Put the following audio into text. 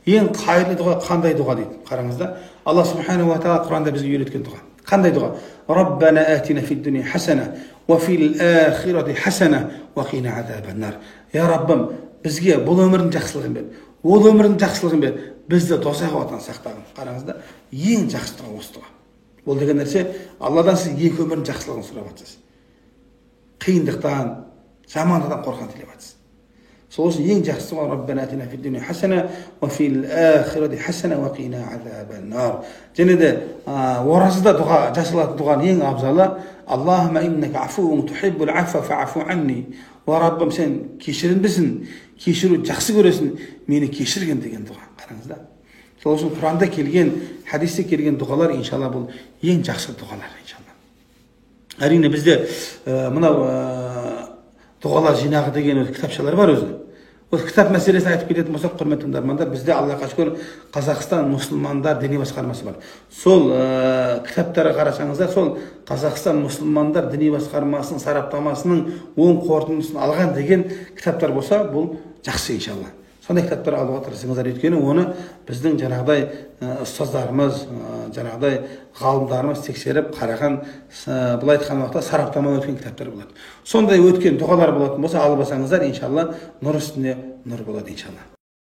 Ең қайырлы дұға қандай дұға дейді? Қараңыз да, Алла субханаху ва тағала Құранда бізге үйреткен дұға. Қандай дұға? Раббана атина фид дуния хасана уа фил ахирати хасана уа қина азабан-нар. Я Раббым, бізге бұл өмірдің жақсылығын бер, ол өмірдің жақсылығын бер, бізді тозақ отынан сақтағын. Қараңыз да, ең жақсы дұға осы дұға. Ол деген нәрсе, Алладан сіз екі өмірдің жақсылығын сұрап жатсыз. Қиындықтан, жамандықтан қорған тілеп жатсыз. Сол үшін ең жақсы дұға Раббана атина фид дуния хасана уа фил ахирати хасана уа қина азабан-нар. Және де оразада дұға жасалатын дұғаның ең абзалы Аллахумма иннака афуун тухиббул афва фаъфу анни. Уа Раббым, сен кешірімдісің, кешіру жақсы көресің, мені кешірген деген дұға. Қараңыз да. Сол үшін Құранда келген, хадисте келген дұғалар иншалла бұл ең жақсы дұғалар иншалла. Әрине бізде мынау дұғалар жинағы деген өзі кітапшалар бар өзі. Осы кітап мәселесін айтып кететін болсақ, құрметті тыңдармандар, бізде Аллаға шүкір Қазақстан мұсылмандар діни басқармасы бар. Сол кітаптарға қарасаңыздар, сол Қазақстан мұсылмандар діни басқармасының сараптамасының оң қорытындысын алған деген кітаптар болса, бұл жақсы иншалла. Сондай кітаптар алуға тырысыңыздар, өйткені оны біздің жаңағыдай ұстаздарымыз, жаңағыдай ғалымдарымыз тексеріп қараған, былай айтқан уақытта сараптама өткен кітаптар болады. Сондай өткен дұғалар болатын болса, алып алсаңыздар, иншалла нұр үстіне нұр болады иншалла.